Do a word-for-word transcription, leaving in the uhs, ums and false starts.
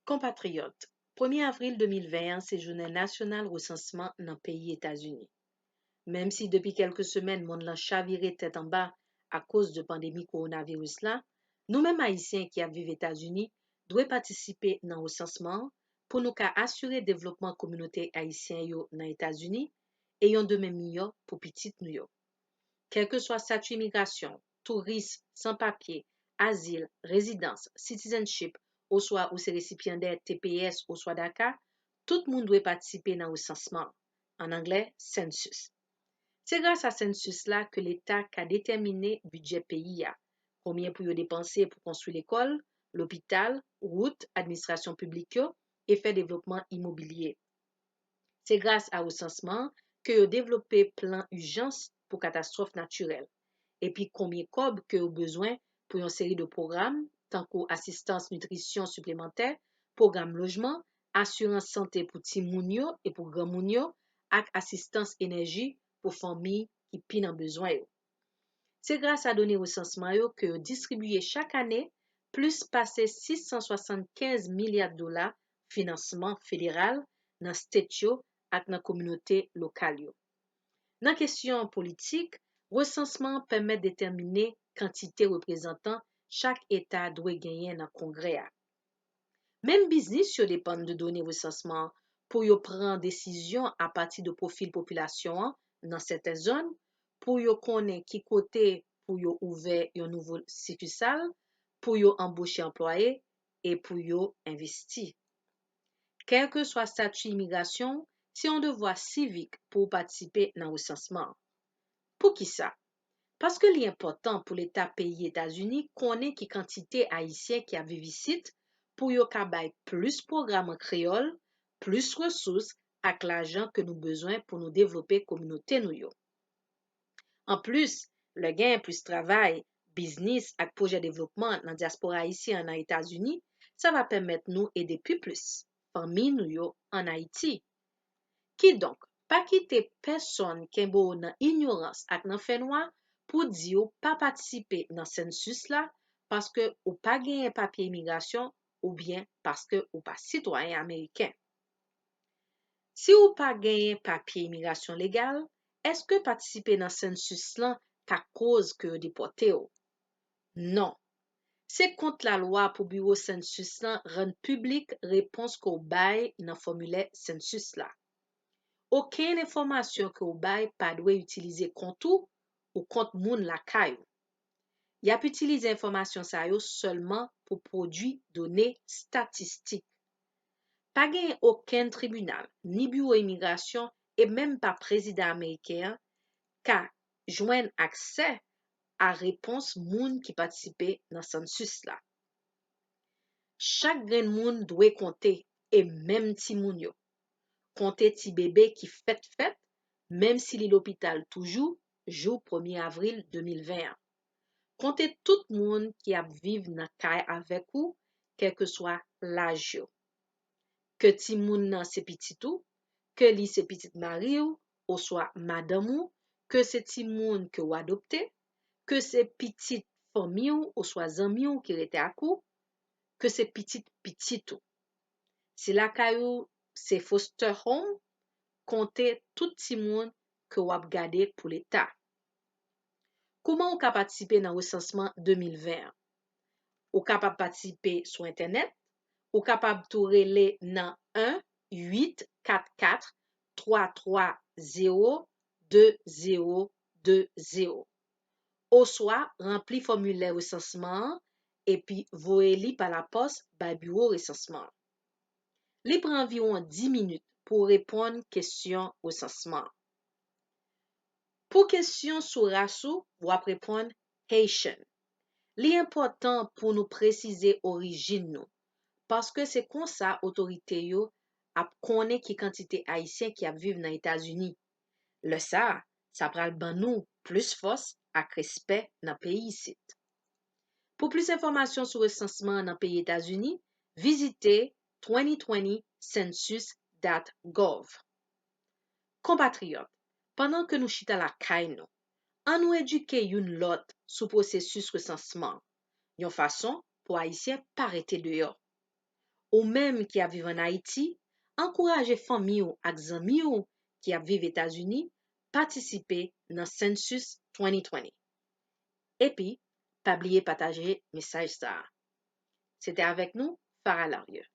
Konpatriyòt, premye avril de mil ven an se jounen nasyonal resansman nan peyi Etazini. Menm si depi kèlke semèn monn lan chavire tèt anba akoz de pandemi kowonaviris la, nou menm Ayisyen ki ap viv Etazini dwe patisipe nan resansman an pou nou ka asire devlopman kominote ayisyen yo nan Etazini e yon demen miyò pou pitit nou yo. Kèlkeswa estati imigrasyon, touris, san papye, azil, rezidans, citizenship, oswa ou se resipyandè T P S oswa DACA, tout moun dwe patisipe nan resansman an, an anglè, census. Se gras a census la ke Leta ka detèmine bidjè peyi a, konbyen pou yo depanse pou konstwi lekòl, lopital, wout, administrasyon piblik yo, e fè devlopman imobilye. Se gras a resansman an ke yo devlope plan ijans pou katastwòf natirèl, epi konbyen kòb ke yo bezwen pou yon seri de pwogram, tankou asistans nitrisyon siplemantè, pwogram lojman, asirans sante pou timoun yo e pou granmoun yo, ak asistans enèji pou fanmi ki pi nan bezwen yo. Se gras a done resansman yo ke yo distribiye chak ane plis pase sis san swasannkenz milya dola finansman federal nan state yo ak nan kominote lokal yo. Nan kesyon politik, resansman an pèmèt detèmine kantite reprezantan chak eta dwe genyen nan Kongrè a. Menm biznis yo depann de done resansman an pou yo pran desizyon apati de pwofil popilasyon an nan sèten zòn, pou yo konnen ki kote pou yo ouvè yon nouvo sikisal, pou yo anboche anplwaye e pou yo envesti. Kèlkeswa estati imigrasyon w, se yon devwa sivik pou w patisipe nan resansman an. Poukisa? Paske li enpòtan pou Leta peyi Etazini konnen ki kantite Ayisyen ki ap viv isit pou yo ka bay plis pwogram an kreyòl, plis resous ak lajan ke nou bezwen pou nou devlope kominote nou yo. Anplis, lè genyen plis travay, biznis ak pwojè devlopman nan dyaspora ayisyen an nan Etazini, sa va pèmèt nou ede pi plis fanmi nou yo ann Ayiti. Kidonk, pa kite pèsonn kenbe w nan inyorans ak nan fènwa pou di w pa patisipe nan census la paske ou pa genyen papye imigrasyon oubyen paske ou pa sitwayen ameriken. Si ou pa genyen papye imigrasyon legal, èske patisipe nan census lan ka koz ke yo depòte w? Non. Se kont lalwa pou biwo census lan rann piblik repons ke w bay nan fòmilè census la. Okenn enfòmasyon ke w bay pa dwe itilize kont ou ou kont moun lakay ou. Y ap itilize enfòmasyon sa yo sèlman pou pwodui done estatistik. Pa genyen okenn tribinal, ni biwo imigrasyon, e menm pa prezidan ameriken an ka jwenn aksè a repons moun ki patisipe nan census la. Chak grenn moun dwe konte, e menm timoun yo. Konte ti bebe ki fèt fèt, menm si li lopital toujou, jou premye avril de mil ven an. Konte tout moun ki ap viv nan kay avèk ou, kèlkeswa laj yo. Ke timoun nan se pitit ou, ke li se pitit mari w oswa madanm ou, ke se timoun ke w adopte, ke se pitit fanmi w oswa zanmi w ki rete ak ou, ke se pitit pitit ou. Si lakay ou se foster home, konte tout timoun ke w ap gade pou Leta. Kouman ou ka patisipe nan resansman de mil ven an? Ou kapab patisipe sou entènèt. Ou kapab tou rele nan en uit kat kat twa twa zewo de zewo de zewo. Oswa ranpli fòmilè resansman an epi voye li pa lapòs bay biwo resansman an. Li pran anviwon dis minit pou w reponn kesyon resansman an. Pou kesyon sou ras ou, w ap reponn Haitian. Li enpòtan pou nou presize orijin nou, paske se konsa otorite yo ap konnen ki kantite Ayisyen ki ap viv nan Etazini. Lè sa a, sa pral ban nou plis fòs ak respè nan peyi isit. Pou plis enfòmasyon sou resansman an nan peyi Etazini, vizite twenty twenty census dot gov. Konpatriyòt, pandan ke nou chita lakay nou, ann nou edike youn lòt sou pwosesis resansman an, yon fason pou Ayisyen pa rete deyò. Ou menm ki ap viv ann Ayiti, ankouraje fanmi w ak zanmi w ki ap viv Etazini patisipe nan Census twenty twenty. Epi, pa bliye pataje mesaj sa a. Se te avèk nou, Farah Larieux.